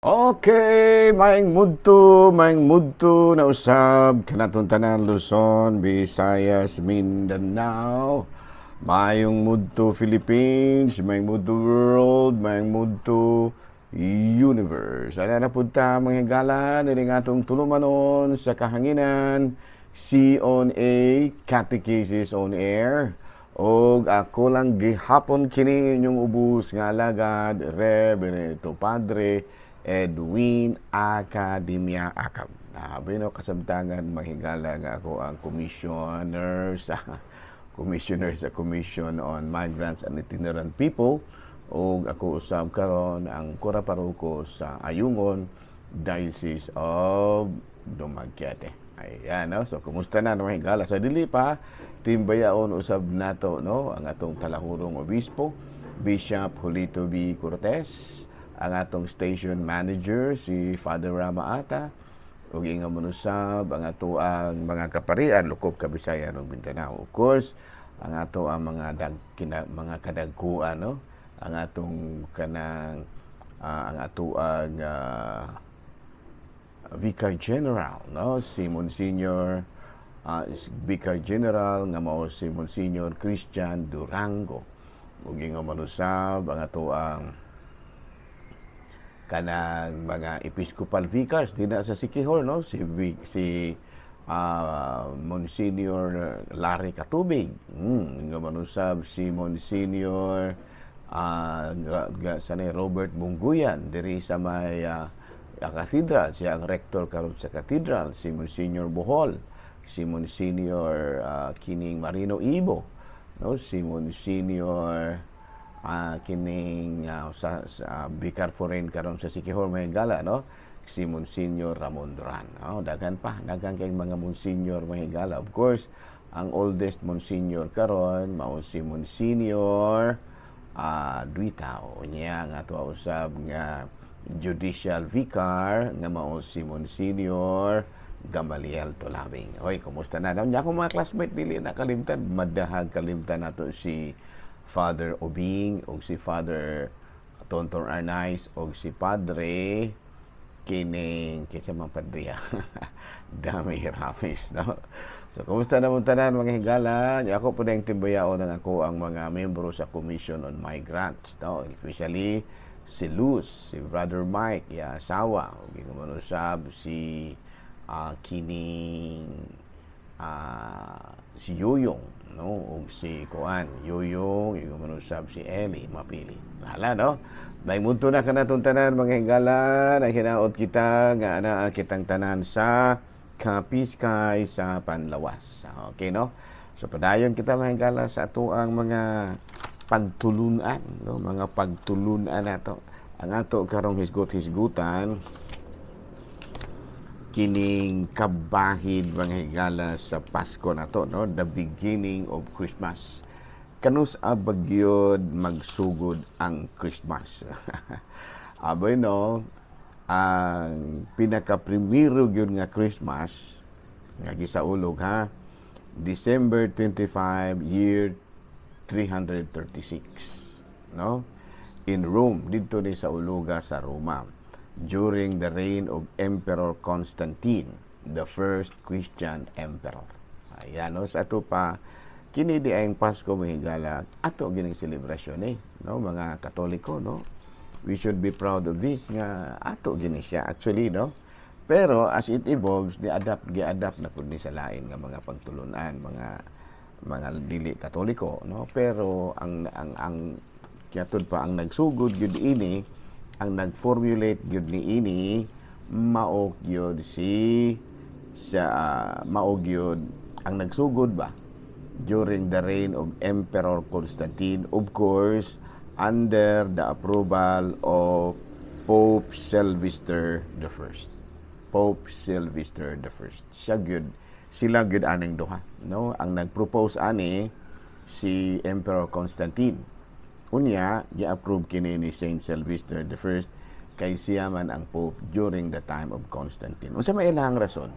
Okay, maayong mudto na usab kanatong tanan, Luzon, Visayas, Mindanao. Maayong mudto, Philippines, maayong mudto, world, maayong mudto, universe. Ana na pud ta, mga higala, diri nga atong tulumanon sa kahanginan, C on A, Catechesis on Air. Og ako lang gihapon kini inyong ubos nga alagad, Rev. Benedicto Padre Edwin Academia Acab. Bueno, kasabtangan, mahigala, nga ako ang commissioner sa Commission on Migrants and Itinerant People ug ako usab karon ang kura paroko sa Ayungon, Diocese of Dumaguete. Ayan, no? So, kumusta na, mga higala? Sa dili pa, timbayaon usab nato, no, ang atong talahurong obispo, Bishop Julito B. Cortez, ang atong station manager, si Father Rama Ata, ug inga manusab ang ato ang mga kaparian lukop Kabisayan ug Mindanao. Of course, ang ato ang mga dag, kina, mga kadagkuan, no, ang atong kanang ang ato ang Vicar General, no, si Monsignor Vicar General nga mao si Monsignor Christian Durango. Ug inga manusab ang ato ang kanang mga episcopal vicars dinha sa Siquijor, no, si si Monsignor Larry Katubig, nga manusab si Monsignor sa Robert Bunguyan diri sa may cathedral. Siya ang rector karon sa cathedral, si Monsignor Bohol, si Monsignor kining Marino Ibo, no, si Monsignor kining sa Vicar Foreign karon sa Siquijor, may gala, no, si Monsignor Ramon Duran. Oh, daghan pa, daghan kay mga Monsignor, mga higala. Of course, ang oldest Monsignor karon mao si Monsignor Duitao. Niya nga ato usab nga judicial vicar nga mao si Monsignor Gamaliel Tulabing. Hoy, kumusta na? Nya akong mga classmate, dili na kalimtan, madahag kalimtan nato si Father Obing o si Father Tonton Arnaiz o si Padre kining kinsa man padre Dami Ramis, no? So kumusta na mong tanan, mga higala? Ako po na yung timbayaon ng ako ang mga membro sa Commission on Migrants, no, especially si Luz, si Brother Mike, ya asawa, ug manusab si kining si Yuyong, no, ug si Kuan Yuyong, yung manusab si Eli Mapili. Hala, no? May mundo na kanatong tanan, mga higala, na hinaot kita nga anaa kitang tanan sa kapiskay sa panlawas. Okay, no? So padayon kita, mga higala, sa ato ang mga pagtulunan, no? Mga pagtulunan nato. Ang ato karong hisgot-hisgutan kining kabahid, mga higala, sa Pasko nato, no, the beginning of Christmas. Kanus-a ba gyud magsugod ang Christmas? Aboy, no, ang pinaka-primero gyud nga Christmas nga gisaulog ha, December 25, year 336, no, in Rome, didto ni sa uluga sa Roma, during the reign of Emperor Constantine, the first Christian emperor. Ayan, no, sa ato pa kini di ang Pasko, mga higala, ato gining selebrasyon eh, no, mga Katoliko, no. We should be proud of this nga ato gini siya actually, no. Pero as it evolves, di adapt gi-adapt na pud ni sa lain nga mga pagtulunan, mga dili Katoliko, no. Pero ang kiyatud pa ang nagsugod gyud ini, ang nag-formulate gyud ni ini, mao gyud si sa mao gyud ang nagsugod ba during the reign of Emperor Constantine, of course under the approval of Pope Sylvester the First. Pope Sylvester the First. Siya gyud, sila gyud aning duha, no? Ang nag-propose ani si Emperor Constantine. Unya, gi-approve kini ni Saint Sylvester the First kay siya man ang Pope during the time of Constantine. Unsa may ilang rason?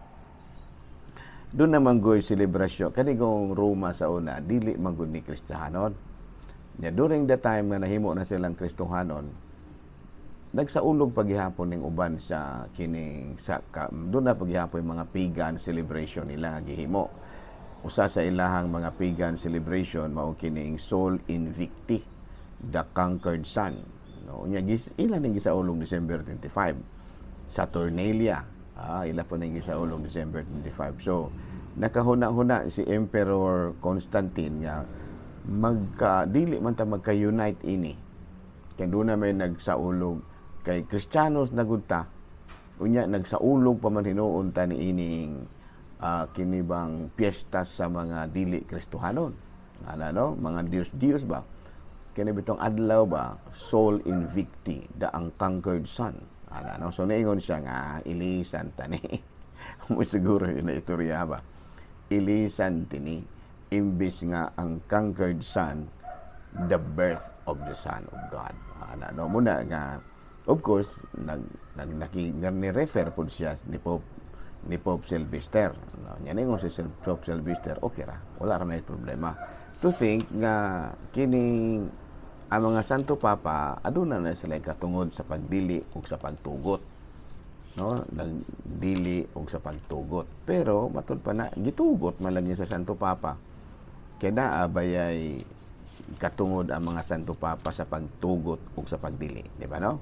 Doon naman goy selebrasyon kanigong Roma sa una, dili man gud ni Kristohanon. Nya during the time nga nahimo na silang Kristohanon, Nagsaulog paghihapon ning uban sa kining sa ka, doon na paghihapon yung mga pagan celebration nila nga gihimo. Usa sa ilahang mga pagan celebration mao kining Sol Invicti, the conquered sun, no? Unya gis ila ning gisaulog December 25. Saturnalia, ila po ning gisaulog December 25. So nakahuna-huna si Emperor Constantine nga magka dili man ta magka-unite ini kay doon na may nagsaulog kay Kristiyanos na gud ta, unya nagsaulog pa man hinuon ta ni ining kini bang piyesta sa mga dili Kristohanon, ana, no, mga Diyos Diyos ba, kini bitong adlaw ba, Sol Invicti, the unconquered sun, ana, no? So niingon siya nga ilisan tani mo, siguro yun na istorya ba, ilisan tini, imbis nga ang conquered sun, the birth of the Son of God, ana, no? Muna nga of course nag nag naki ni refer pud siya ni Pope Sylvester, no? Nya ningon si Pope Sylvester, okay ra, wala ra na problema. To think nga kining ang mga Santo Papa aduna na sila katungod sa pagdili ug sa pagtugot, no? Nagdili og sa pagtugot, pero matud pa na gitugot man lang niya sa Santo Papa kay naa bayay katungod ang mga Santo Papa sa pagtugot ug sa pagdili, di ba, no?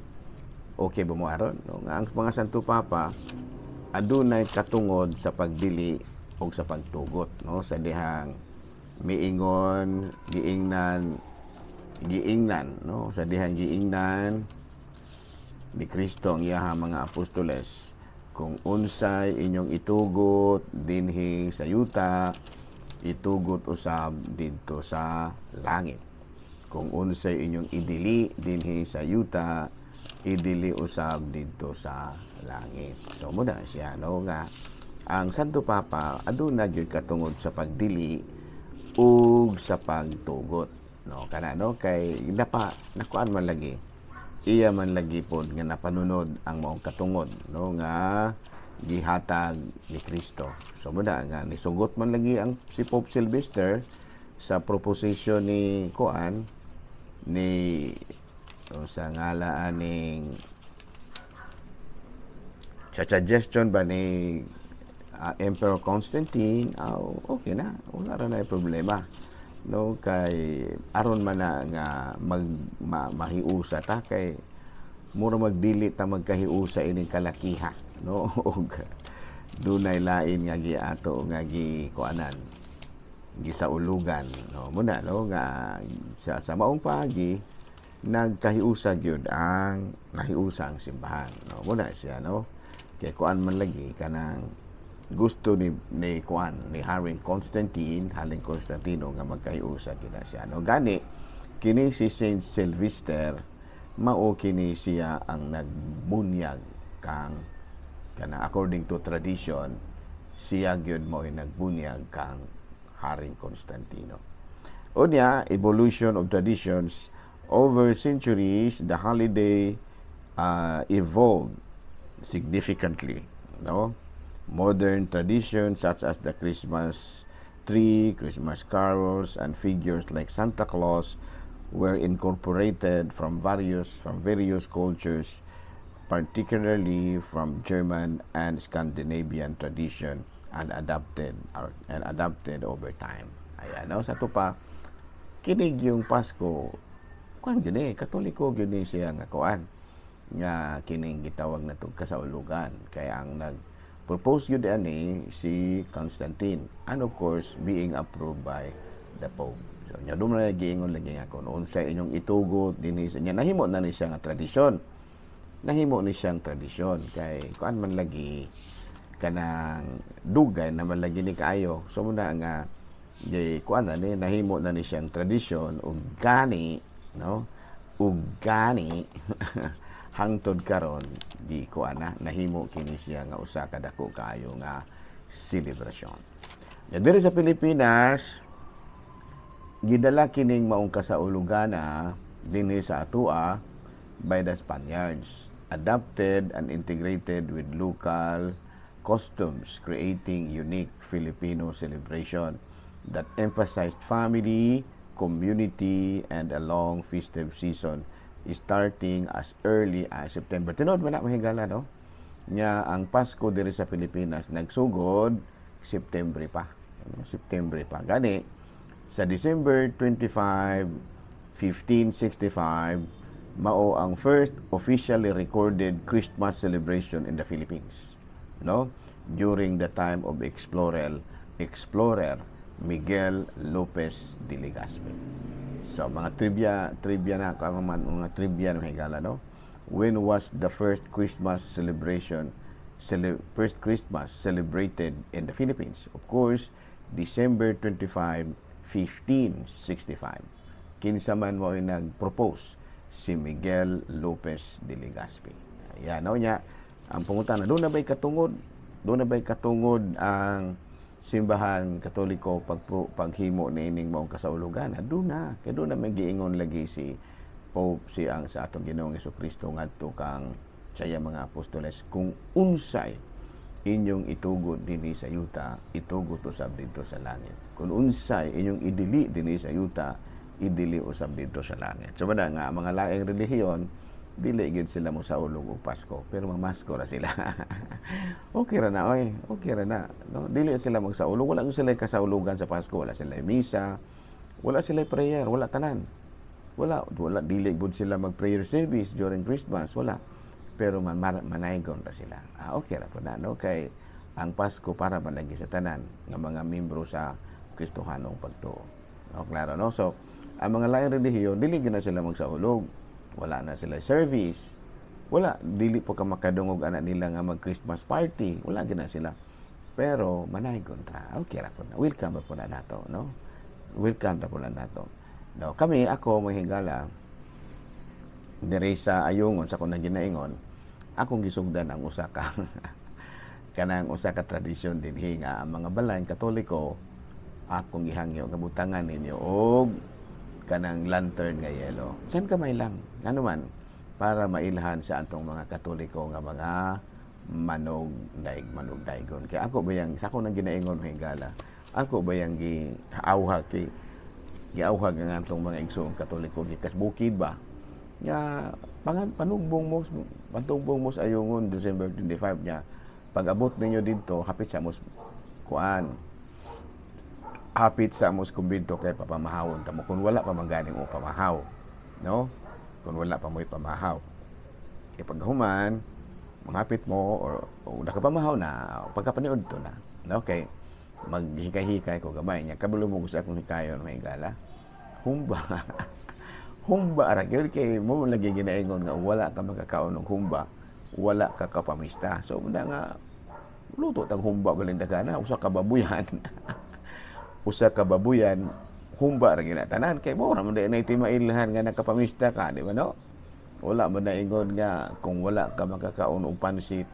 Okay ba mo aron, no? Nga ang mga Santo Papa adunay katungod sa pagdili ug sa pagtugot, no? Sa dihang miingon giingnan giingnan, no, sa dihang giingnan ni Kristo ang iyahang mga apostoles, kung unsay inyong itugot dinhi sa yuta, itugot usab didto sa langit. Kung unsay inyong idili dinhi sa yuta, idili usab didto sa langit. So muna siya, no, nga ang Santo Papa aduna gyud katungod sa pagdili ug sa pagtugot, no? Kana, no, kay napa nakuan man lagi, iya man lagi pod nga napanunod ang maong katungod, no, nga gihatag ni Kristo. So muna nga nisugot man lagi ang si Pope Sylvester sa proposition ni kuan ni o sa ngala aning sa suggestion ba ni Emperor Constantine, okay na, wala ra na problema, no? Kay aron man na nga mahiusa ta, kay mura magdili ta magkahiusa ining kalakiha, no? Og dunay lain nga giato nga gi kuanan, gisaulugan, no? Muna, no, nga sa maong paagi nagkahiusa gyud ang nahiusa ang simbahan, no? Muna siya, no, kay kuan man lagi kanang gusto ni kuan ni Haring Constantine, Haring Constantino, nga magkahiusa kita siya, no? Gani kini si Saint Sylvester mao kini siya ang nagbunyag kang kana, according to tradition, siya gyud mo nagbunyag kang Haring Constantino. Unya, evolution of traditions. Over centuries, the holiday evolved significantly, no? Modern traditions such as the Christmas tree, Christmas carols, and figures like Santa Claus were incorporated from various cultures, particularly from German and Scandinavian tradition, and adapted over time. Ayan, no? Sa ato pa, kinig yung Pasko, kuan gini, Katoliko gini siya nga kuan nga kining gitawag na to kasaulugan, kaya ang nag propose gyud ani si Constantine and of course being approved by the Pope. So nya doon na giingon lagi nga kung unsay inyong itugot dinhi sa nya, nahimo na ni siya nga tradisyon. Nahimo ni siyang tradisyon kay kuan man lagi kanang dugay naman lagi ni kaayo. So muna nga di kuan na ni, nahimo na ni siyang tradisyon ug gani, no, ug gani hangtod karon di kuan na nahimo kini siya nga usa ka dako kaayo nga selebrasyon. Ya, diri sa Pilipinas, gidala kining maong kasaulugana dinhi sa atoa by the Spaniards, adapted and integrated with local customs, creating unique Filipino celebration that emphasized family, community, and a long festive season. Starting as early as September. Tinuod man na, mga higala, no? Nya ang Pasko diri sa Pilipinas nagsugod September pa. Ano, September pa. Gani sa December 25, 1565 mao ang first officially recorded Christmas celebration in the Philippines. No? During the time of explorer Miguel Lopez de Legazpi. So mga trivia, trivia na ka mga trivia ng higala, no? When was the first Christmas celebration first Christmas celebrated in the Philippines? Of course, December 25, 1565. Kinsa man mo ay nag-propose? Si Miguel Lopez de Legazpi. Ayan, no nya ang pangutana, duna ba'y katungod? Duna ba'y katungod ang Simbahan Katoliko paghimo niining maong kasaulugan? Aduna, kay duna may giingon lagi si Pope, si ang sa atong Ginoong Kristo ngadto kang sa iyang mga apostoles, kung unsay inyong itugot dinhi sa yuta, itugot usab didto sa langit. Kung unsay inyong idili dinhi sa yuta, idili usab didto sa langit. So mao nga ang mga laing relihiyon, dili gid sila mo saulog og Pasko, pero mamasko ra sila. Okay ra na oy, okay ra na. No, dili sila magsaulog, wala gyud sila kasaulugan sa Pasko, wala sila misa, wala sila prayer, wala tanan. Wala, wala, dili gud sila mag prayer service during Christmas, wala. Pero manaygon ra sila. Ah, okay ra po na, no? Kay ang Pasko para man lagi sa tanan nga mga membro sa Kristohanong pagtuo. No, klaro, no? So, ang mga laing relihiyon, dili gid na sila magsaulog. Wala na sila service. Wala, dili po ka makadungog ana nila nga mag Christmas party. Wala gid na sila. Pero manaygon ra. Okay ra po na. Welcome ra po na nato, no? Welcome ra po na nato. No, kami, ako, mga higala, diri sa Ayungon, sa akong ginaingon, akong gisugdan ang usa ka kanang usa ka tradisyon dinhi nga ang mga balay Katoliko, akong gihangyo nga butangan ninyo og kanang lantern nga yellow. San kamay lang. Ano man, para mailhan sa atong mga Katoliko nga mga manog daig manog daigon. Kaya ako bayang sa ako nang ginaingon, mga higala, ako bayang gi awhag kay giawhag ang atong mga igsoong Katoliko gikas bukid ba nga pangan panugbong mo sa Ayungon December 25 nya. Pag abot ninyo didto, hapit sa mos kuan, hapit sa mos kumbento, kay papamahawon ta mo kung wala pa man ganing o pamahaw, no? Kung wala pa mo'y pamahaw, kay pag human manghapit mo or o nakapamahaw na, pagkapaniud to na, no? Okay, maghikay-hikay ko gamay nya. Kabalo mo sa akong hikayon, mga higala? Humba. Humba ra gyud, kay mo lagi ginaingon nga wala ka makakaon og humba, wala ka kapamista. So muna nga luto tag humba balin dagana, usa ka babuyan, usa ka babuyan, humba ra gyud tanan, kay mo ra man na timailhan nga nakapamista ka, di ba, no? Wala man na ingon nga kung wala ka makakaon og pansit,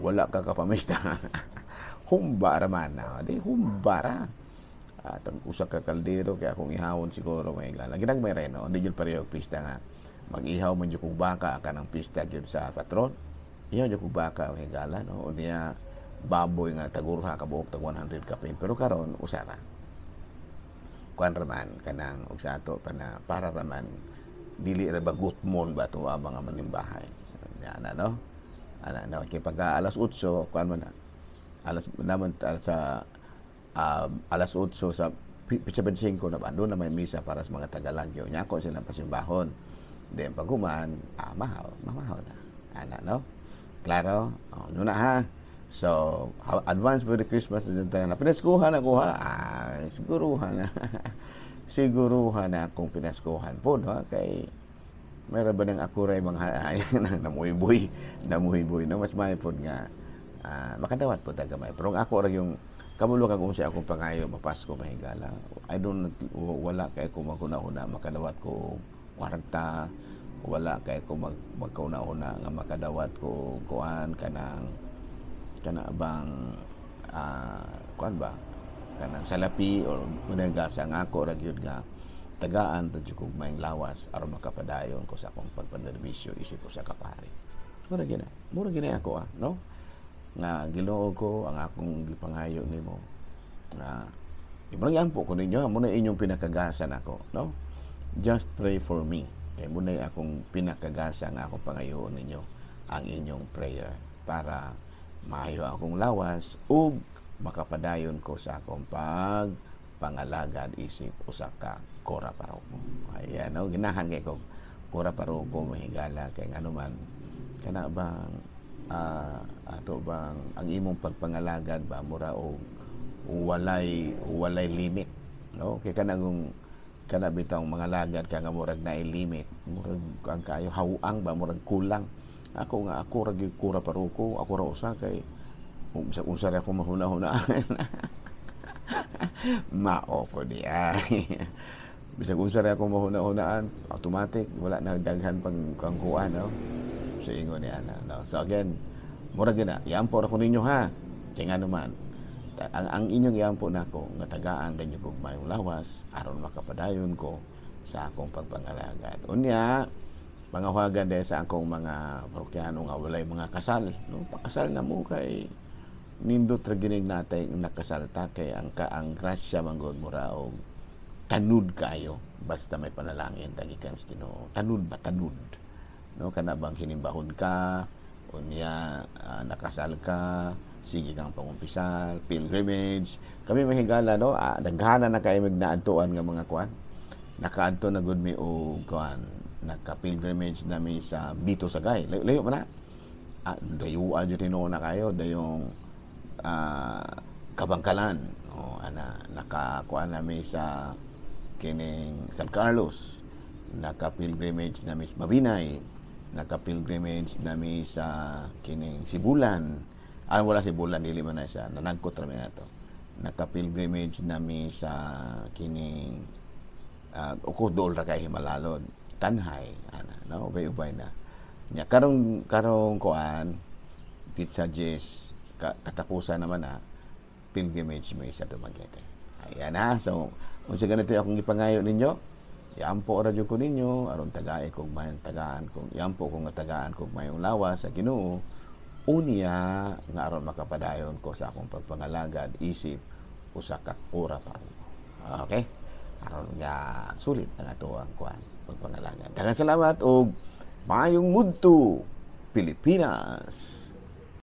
wala ka kapamista. Humba ra man na di, humba ra at ang usa ka kaldero kay akong ihawon siguro, may gala. Ginagmay rin, no? Hindi jud pareho pista nga mag-ihaw man jud kog baka kanang pista gyud sa patron. Ihaw jud kog baka, may gala, no? O niya baboy nga tagurha ka buok, tag 100 kapin. Pero karon usa ra. Kuan ra man kanang og sa ato pa na para ra man dili ra ba gutmon ba to ang mga manimbahay. Ana, no? Ana, no? Kay pagka alas 8 kuan man na. Alas naman sa alas 8 sa 75 na ba, doon na may misa para sa mga Tagalagyo. Nya ako sila pasimbahon. Then pag human, mahaw, mamahaw na. Ana, no? Klaro? Oh, na ha. So, advance Merry Christmas sa tanan. Pinaskuhan ako ha. Ah, siguruhan na. Siguruhan na akong pinaskuhan po, no? Kay meron ba ng ako ray mga ay, namuhiboy, namuhiboy, no? Mas may pod nga makadawat po tagamay. Pero ang ako ra yung kabulo kag unsa akong pangayo mapasko, mahigala. I don't, wala kay ko maguna-una makadawat ko kwarta, wala kay ko magkauna-una nga makadawat ko kuan kanang kana bang kuan ba kanang salapi or munagasa. Nga ako ra gyud nga tagaan ta jud kog maayong lawas aron makapadayon ko sa akong pagpanerbisyo isip ko sa kapari. Mura gina, mura gina ako, no? Nga Ginoo ko, ang akong gipangayo nimo nga imong giampo ko ninyo mo na inyong pinakagasan ako, no? Just pray for me. Kay munay akong pinakagasa nga akong pangayoon ninyo ang inyong prayer para maayo akong lawas ug makapadayon ko sa akong pagpangalagad isip usa ka kura paroko. Ayan, no? Ginahan kay ko kura paroko, mahigala, kay ngano man kana bang ato bang ang imong pagpangalagad ba mura og walay walay limit, no? Kay kanang kana bitawng mga lagad ka nga murag naay limit, murag ang kayo hawang ba, murag kulang. Ako nga ako ra gyud kura paroko, ako ra usa, kay unsa unsa ra ako mahuna-huna, mao po di ay bisag unsa ra ako mahuna-hunaan, automatic wala na daghan pang kang kuan, no? So ingon ni ana, no? So again, murag gyud na iampo ra ko ninyo ha, kay ngano man ang inyong iampo nako nga tagaan ninyo kog mayong lawas aron makapadayon ko sa akong pagpangalagad. Unya pangawagan dahil sa akong mga parokyano nga walay mga kasal, no? Pakasal na mo kay nindot ra ginig natay nakasal ta, kay ang grasya man gud mura og tanud kayo basta may panalangin ta gikan sa Ginoo. Tanud ba, tanud, no? Kana bang hinimbahon ka, unya nakasal ka, sige kang pangumpisal, pilgrimage. Kami, mahigala, no, daghana na kay mig naadtuan nga mga kuan. Nakaadto na gud mi og kuan, naka pilgrimage nami sa Bito Sagay. Layo, layo man na, dayuan jud hinuon na kayo dayong Kabangkalan, o ana, nakakuan nami sa kining San Carlos, naka pilgrimage nami sa Mabinay, naka pilgrimage nami sa kining Sibulan. Ah, wala Sibulan, dili man na siya nanagkot ra mi ato. Naka pilgrimage nami sa kining uko dool ra kay Himalalod, Tanjay ana, no? Ubay-ubay na nya. Karong karong kuan petsa 10 katapusan naman na pilgrimage mo sa Dumaguete. Ayan ha. So unsa ganito akong gipangayo ninyo, iampo ra jud ko ninyo aron tagae kog maayong tagaan kog iampo ko nga tagaan kog mayong lawas sa Ginoo, unya nga aron makapadayon ko sa akong pagpangalagad isip usa ka kura paroko. Okay? Aron nga sulit ang atoang kuan pagpangalagad. Daghang salamat og maayong mudto, Pilipinas.